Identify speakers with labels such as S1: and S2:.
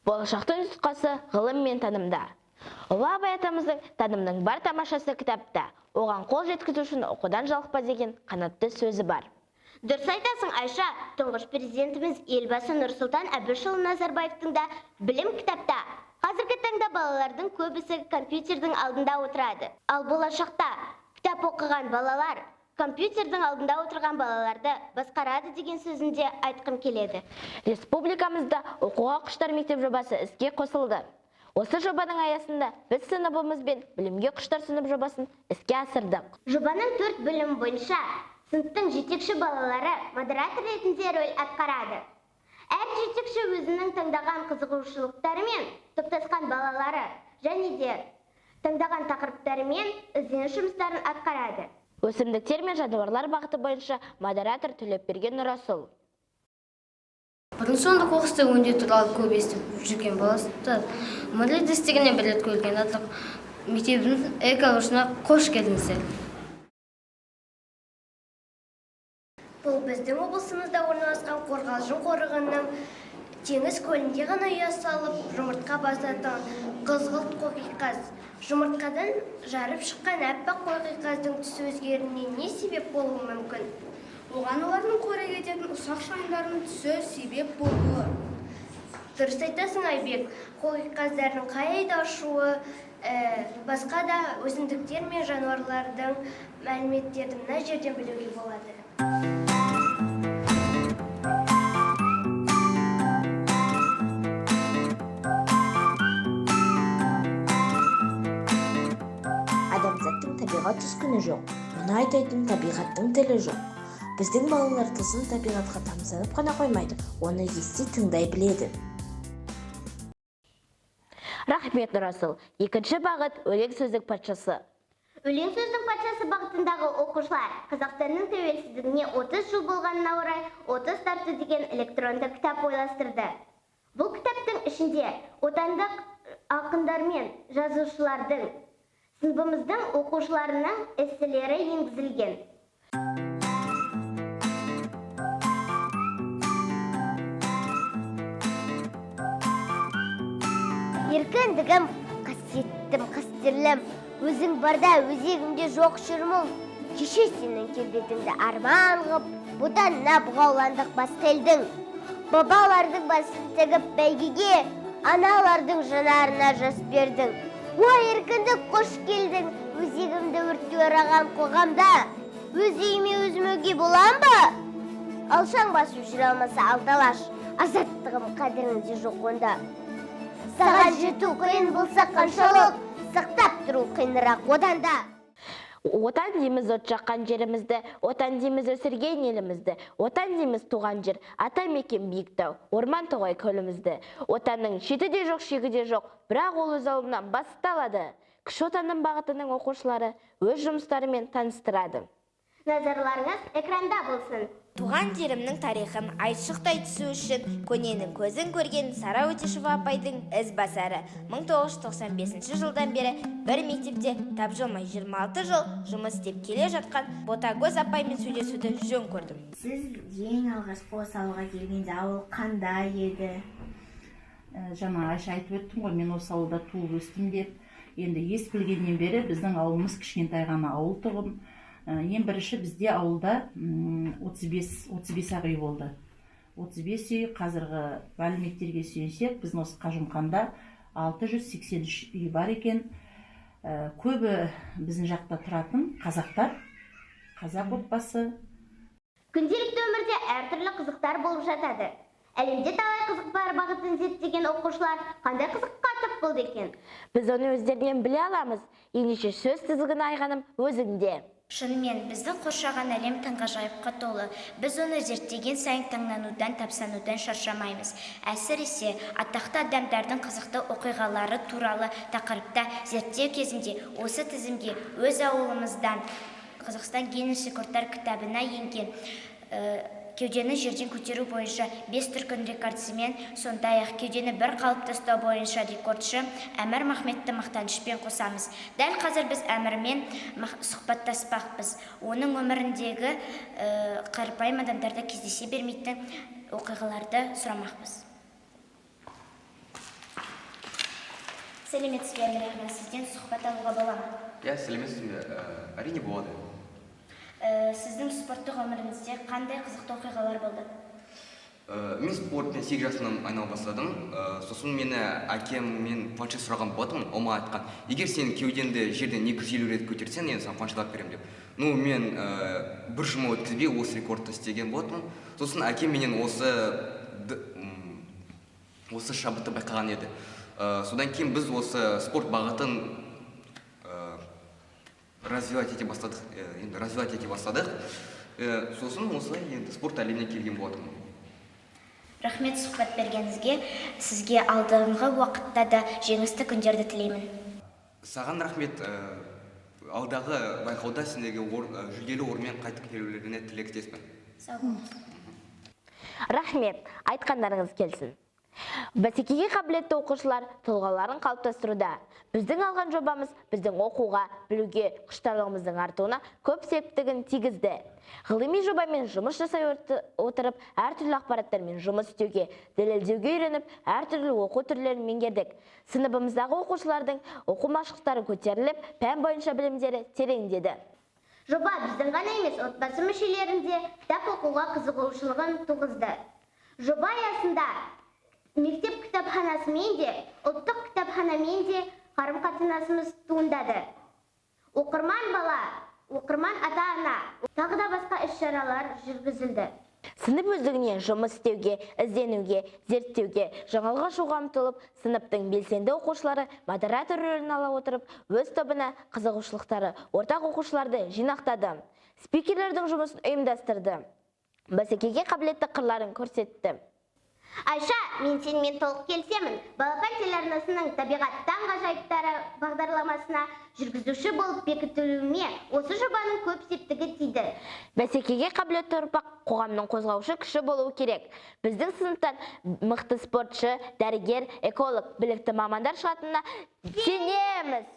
S1: Болашақтың тұтқасы ғылым мен танымда. Ұлы Абай атамыздың «Танымның бар тамашасы кітапта, оған қол жеткізу үшін оқудан жалықпа» деген қанатты сөзі бар.
S2: Дұрыс айтасың, Айша. Тұңғыш Президентіміз Елбасы Нұрсұлтан Әбішұлы Назарбаевтың да «Білім кітапта». Қазіргі таңда балалардың көбісі компьютердің алдында отырады. Ал болашақта кітап оқыған балалар компьютердің алдында отырған балаларды басқарады деген сөзінде айтқым келеді.
S1: Республикамызда «Оқуға құштар мектеп» жобасы іске қосылды. Осы жобаның аясында біз сыныбымызбен «Білімге құштар сынып» жобасын іске асырдық.
S2: Жобаның 4 бөлімі бойынша сыныптың жетекші балалары модератор ретінде рөл атқарады. Әр жетекші өзінің таңдаған қызығушылықтарымен топтасқан балалары және де таңдаған тақырыптарымен ізденіс жұмыстарын атқарады.
S1: Өсімдіктер мен жануарлар бағыты бойынша модератор Төлепберген Нұрасыл.
S3: Бұрын соңды қоқысты өңдеу туралы көп естіп жүрген боласыздар. Өмірлі естігеннен бір рет көрген артық мектебіміздің экобұрышына қош келдіңіздер.
S4: Бұл біздің облысымызда орналасқан Қорғалжын қорығының теңіз көлінде ғана ұя салып, жұмыртқа басатын қызғылт қоқиқаз. Жұмыртқадан жарып шыққан аппақ қоқиқаздың түсі өзгеруіне не себеп болуы мүмкін?
S5: Оған олардың қорек ететін ұсақ шайындарының түсі себеп болуы.
S4: Дұрыс айтасың, Айбек. Қоқиқаздардың қай айда ұшуы, басқа да өсімдіктер мен жануарлардың мәліметтерін мына жерден білуге болады.
S6: Адамзаттың табиғат түскіні жоқ, мұны айтатын табиғаттың тілі жоқ. Біздің балалар тылсым табиғатқа тамсанып қана қоймайды, оны ести тыңдай біледі.
S1: Рахмет, Нұрасыл. Екінші бағыт — өлең сөздің патшасы.
S2: Өлең сөздің патшасы бағытындағы оқушылар Қазақстанның тәуелсіздігіне 30 жыл болғанына орай 30 тарту деген электронды кітап ойластырды. Бұл кітаптың ішінде отандық ақындар мен жазушылардың, сыныбымыздың оқушыларының эсселері енгізілген.
S4: Еркіндігім, қасиеттім, қастерлім, өзің барда өзегімде жоқ шырмыл. Кеше сенің келбетіңді арман ғып, бұтанына бұғауландық басқа елдің. Бабалардың басын тігіп бәйгеге, аналардың жанарына жас бердің. Ой, еркіндік, қош келдің, өзегімді өртке ораған қоғамда. Өз үйіме өзім өгей болам ба? Алшаң басып жүре алмаса алты алаш, азаттығым қадіріңде жоқ онда. Саған жету қиын болса қаншалық, сақтап тұру қиынырақ одан да.
S1: Отан дейміз от жаққан жерімізді, Отан дейміз өсірген елімізді, Отан дейміз туған жер, ата мекен биік тау, орман тоғай көлімізді. Отанның шеті де жоқ, шегі де жоқ, бірақ ол өз ауылынан басталады. Кіші Отанның бағытының оқушылары өз жұмыстарымен таныстырады.
S2: Назарларыңыз экранда болсын.
S7: Туған жерімнің тарихын айшықтай түсу үшін көненің көзін көрген Сара Өтешева апайдың ізбасары 1995 жылдан бері бір мектепте тапжылмай 26 жыл жұмыс істеп келе жатқан Ботагөз апаймен сөйлесуді жөн көрдім.
S8: Сіз ең алғашқы осы ауылға келгенде ауыл қандай еді?
S9: Жаңа Айша айтып өттім ғой, мен осы ауылда туып өстім деп. Енді ес білгеннен бері біздің ауылымыз кішкентай ғана ауыл тұғын. Ең бірінші бізде ауылда 35 ақ үй болды. 35 үй, қазіргі мәліметтерге сүйенсек, біздің осы Қажымқанда 683 үй бар екен. Көбі біздің жақта тұратын қазақтар, қазақ отбасы.
S2: Күнделікті өмірде әртүрлі қызықтар болып жатады. Әлемде талай қызық бар бағытын зерттеген оқушылар қандай қызыққа тап болды екен?
S1: Біз оны өздерінен біле аламыз. Ендеше сөз тізгіні, Айғаным, өзіңде.
S10: Шынымен, бізді қоршаған әлем таңғажайыпқа толы. Біз оны зерттеген сайын таңданудан, тамсанудан шаршамаймыз. Әсіресе, атақты адамдардың қызықты оқиғалары туралы тақырыпта зерттеу кезінде осы тізімге өз ауылымыздан Қазақстан Гиннес рекордтар кітабына енген кеудені жерден көтеру бойынша 5 дүркін рекордсмен, сондай-ақ кеудені бір қалыпты ұстау бойынша рекордшы Әмір Махметті мақтанышпен қосамыз. Дәл қазір біз Әмірмен сұхбаттаспақпыз. Оның өміріндегі қарапайым адамдарда кездесе бермейтін оқиғаларды сұрамақпыз. Сәлеметсіз бе, Әмір аға, сізден сұхбат алуға бола ма?
S11: Иә, сәлеметсіз бе. Әрине болады.
S10: Сіздің спорттық өміріңізде қандай қызықты оқиғалар болды?
S11: Мен спортпен 8 жасымнан айнала бастадым. Сосын мені әкем мен планшет сұраған болатынмын. Ол маған айтқан: «Егер сен кеудеңді жерден 250 рет көтерсең, мен саған планшет алып беремін», – деп. Ну, мен бір жұма өткізбей осы рекордты істеген болатынмын. Сосын әкем менен осы шабытты байқаған еді. Содан кейін біз осы спорт бағытын развивать ете бастадық, енді развивать ете бастадық. Сосын осылай енді спорт әлеміне келген болатынмын.
S10: Рахмет сұхбат бергеніңізге. Сізге алдыңғы уақытта да жеңісті күндерді тілеймін.
S11: Саған рахмет. Алдағы байқауда сендерге жүлделі орынмен қайтып келулеріне тілектеспін.
S10: Сау болыңыз.
S1: Рахмет, айтқандарыңыз келсін. Бәсекеге қабілетті оқушылар тұлғаларын қалыптастыруда. Біздің алған жобамыз біздің оқуға, білуге құштарлығымыздың артуына көп септігін тигізді. Ғылыми жобамен жұмыс жасай отырып, әртүрлі ақпараттармен жұмыс істеуге, дәлелдеуге үйреніп, әртүрлі оқу түрлерін меңгердік. Сыныбымыздағы оқушылардың оқу машықтары көтеріліп, пән бойынша білімдері тереңдеді.
S2: Жоба біздің ғана емес, отбасы мүшелерінде кітап оқуға қызығушылығын туғызды. Жоба аясында мектеп кітапханасымен де, ұлттық кітапханамен де қарым-қатынасымыз туындады. Оқырман бала, оқырман ата-ана, тағы да басқа іс-шаралар жүргізілді.
S1: Сынып өздігінен жұмыс істеуге, ізденуге, зерттеуге, жаңалық ашуға ұмтылып, сыныптың белсенді оқушылары модератор рөлін ала отырып, өз тобына қызығушылықтары ортақ оқушыларды жинақтады. Спикерлердің жұмысын ұйымдастырды. Бәсекеге қабілетті қырларын көрсетті.
S2: Айша, мен сенімен толық келісемін. Балапан телеарнасының «Табиғат таңғажайыптары» бағдарламасына жүргізуші болып бекітілуіме осы жобаның көп септігі тиді.
S1: Бәсекеге қабілетті ұрпақ қоғамның қозғаушы күші болуы керек. Біздің сыныптан мықты спортшы, дәрігер, эколог, білікті мамандар шығатынына сенеміз.